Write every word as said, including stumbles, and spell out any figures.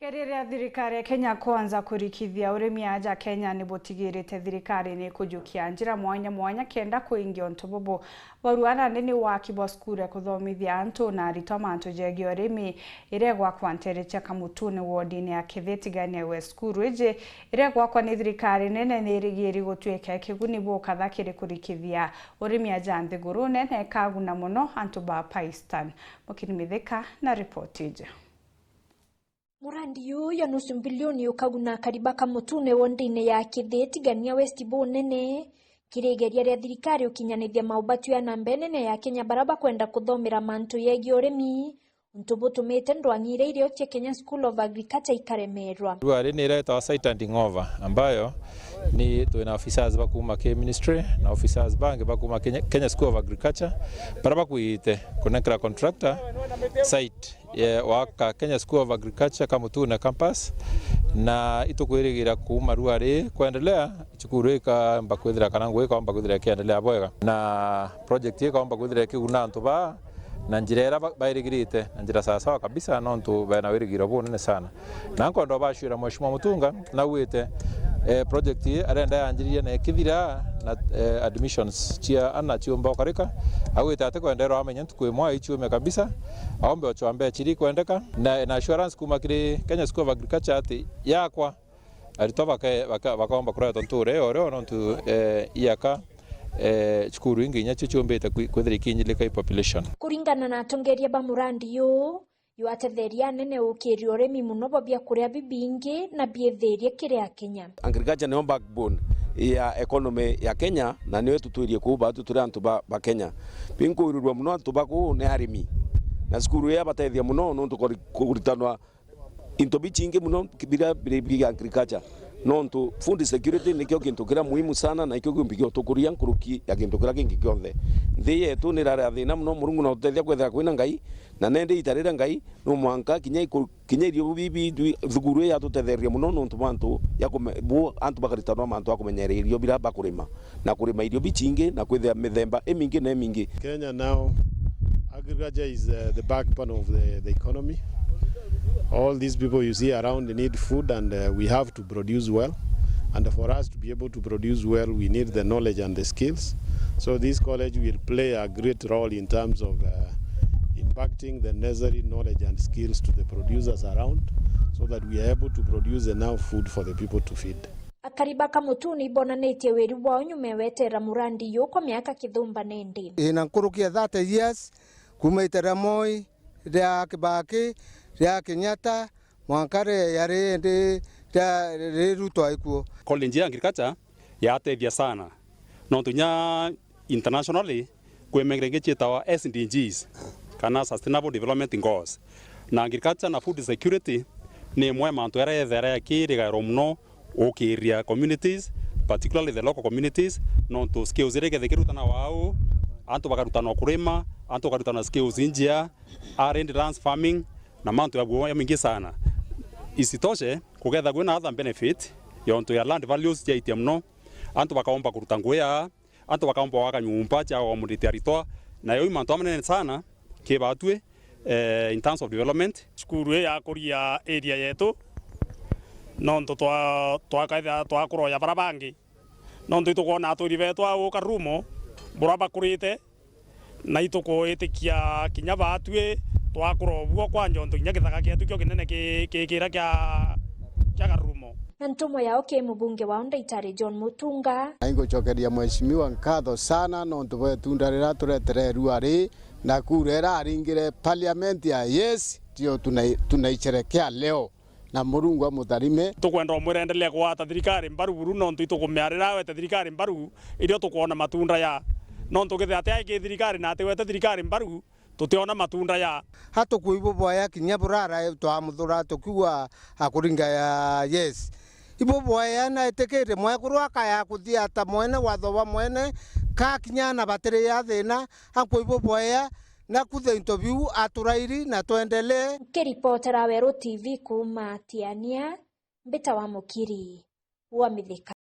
Igeria ria thirikari ya Kenya Kwanza kurikithia urimi aja Kenya ni butigirite thirikari ni kujukia njira mwanya mwanya kenda kuingia untu bubu. Barua nandi ni waki bwa cukuru ya kuthomithia antu na aritwa mantu jegie urimi, iria igwakwa ntere cia Kamutune wodine ya Kitheti Gania West. Cukuru iji iria igwakwa ni thirikari nene ni irigiri gutuika kiguni bukatha kiri kurikithia urimi aja nthiguru nene ikaguna muno antu ba Pakistan. Mukini Mithika na ripoti iji. Murandi uyu ya nusu mbilioni ukaguna akari ba Kamutune wondine ya Kitheti Gania West bunene, kiri igeria ria thirikari ukinyanithia maubatu ya namba nene ya Kenya bara bakwenda kuthomera mantu yegie urimi, untu butumite ndwang'i iria irio cia Kenya School of Agriculture ikaremerwa. Rua ri ni iretwa site handing over, ambayo ni twina officers ba kuma ki ministry na officers bangi ba kuma Kenya, Kenya School of Agriculture, bara bakwite kunengera contractor site ye waka Kenya School of Agriculture Kamutune campus, na itukwirigira kuuma rua ri kwendelea, cukuru ikamba kwithira kana ngugi ikamba kwithira ikiendelea bwega, na project ikamba kwithira ikiguna antu ba na njira iria ba-, bairigirite na njira sawasawa kabisa, nontu bena wirigiro bunene sana. Na nkwenda ubashwira Mheshimiwa Mutunga, naugite, eh, project ii arenda yanjiririe na ikithira na, eh, admissions cia ana ciumba ukarika, augite ati kwenderwa amenye ntuku imwe aichiume kabisa, aombe ochwa mbecha iria ikwendeka, na, na assurance kuma kiri Kenya School of Agriculture ati yakwa aritwa bake-, baka-, bakaomba kuretwa ntuura iyo rio nontu, eh, iaka, eh, cukuru ingi inya cio ciumbite kwi-, kwithira ikinyilika i population. Kuringana na atongeria ba murandi yu, ywatetheria anene ukiria urimi muno bwa biakuria bibingi na biithirie kiri Akenya. Agriculture niyo backbone ya economy ya Kenya, na niyo itutwirie kuu baatu turi antu ba, ba Kenya. Binkurirua muno antu ba kuu ni arimi, na cukuru ii yabatethia muno nontu kuri-, kuritanwa into bichingi muno biria biri bia agriculture, nontu food security nikio kintu kiria muhimu sana, na ikio kiumbi giotukuria nkuruki ya kintu kiria kingi kionthe. Nthi yetu ni irari ya thina muno, Murungu na utethia kwethira kwina Ngai, na nende ita riria Ngai, no mwanka kinya iku-, kinya irio bibi, thukuru ii yatutetheria muno nontu bwa antu ya kume-, bu antu bakaritanwa mantu a kumenyera irio biria bakurima, na kurima irio bichingi na kwithia mithemba imingi na imingi. Kenya now, agriculture is, uh, the backbone of the, the economy. All these people you see around need food, and, uh, we have to produce well. And for us to be able to produce well, we need the knowledge and the skills. So this college will play a great role in terms of, uh, impacting the necessary knowledge and skills to the producers around, so that we are able to produce enough food for the people to feed. Akari ba Kamutune ibonanĩtie wĩru bwao nyuma ya weterera mũrandi ũyũ kwa mĩaka kĩthũmba nende. Ĩna nkuruki ya thirty years, kuma ita ria Moi, ria Kibaki, ria Kenyatta, mwanka ri-, yari indi ria, ri Ruto aikuo. College ya agriculture yatethia sana, nontu nya internationally, kwi mengere ingi ciitawa S D Gs, kana Sustainable Development Goals. Na agriculture na food security ni imwe ya mantu jaria yethagirwa yakirigairwa mono gukiria communities, particularly the local communities, nontu skills iria ikethagirwa ikirutanagwa au, antu bakarutanwa kurima, antu bakarutanwa skills injia, arindi dance farming, na mantu ya buo ya maingi sana. Isitoshe, kukethagwa kwina other benefit, yontu ya land values ciaitia mono, antu bakaomba kuruta ngugi ya antu bakaomba gwaka nyumba cia accommodate aritwa, na yo i mantu jamanene sana ki batwi, eh, in terms of development. Cukuru ii yakuria area yetu, nontu twa-, twakaithira twakuroya bara bangi, nontu itukwona aturi betu au Karumo, buria bakurite, na itukwitikia kinya batwi twakura ubuo kwanja, untu kinya githaka gietu kio kinene ki-, ki-, kiria kia, kia Karumo. Na ntumwa yao ki mubunge wao Ndaitari John Mutunga. Na ingucokeria Mheshimiwa nkatho sana nontu bwa itunda riria turetere rua ri, na kura iraringire parliament ya yes, ndio tunai-, tunaisherekea leo. Na Murungu amutharime. Tukwenda umwira endelea kugwata thirikari mbaru buru, nontu itukumiarira awete thirikari mbaru, irio tukwona matunda ya. Nontu kethira ati aiki thirikari na atiwete thirikari mbaru, tutiona matunda ya. Atukwibubwaya kinya burara twamuthura tukiuga akuringa ya yes. Ibubwaya na itikiri mwekuru akaya kuthia ta mwene watho wa mwene, ka kinya na batiri ya thina, akwibubwaya. Na kuthe into biu aturairi na twendelee. Nkiripotera Weru T V kuuma Tiania, mbita wa Mukiri wa Mithika.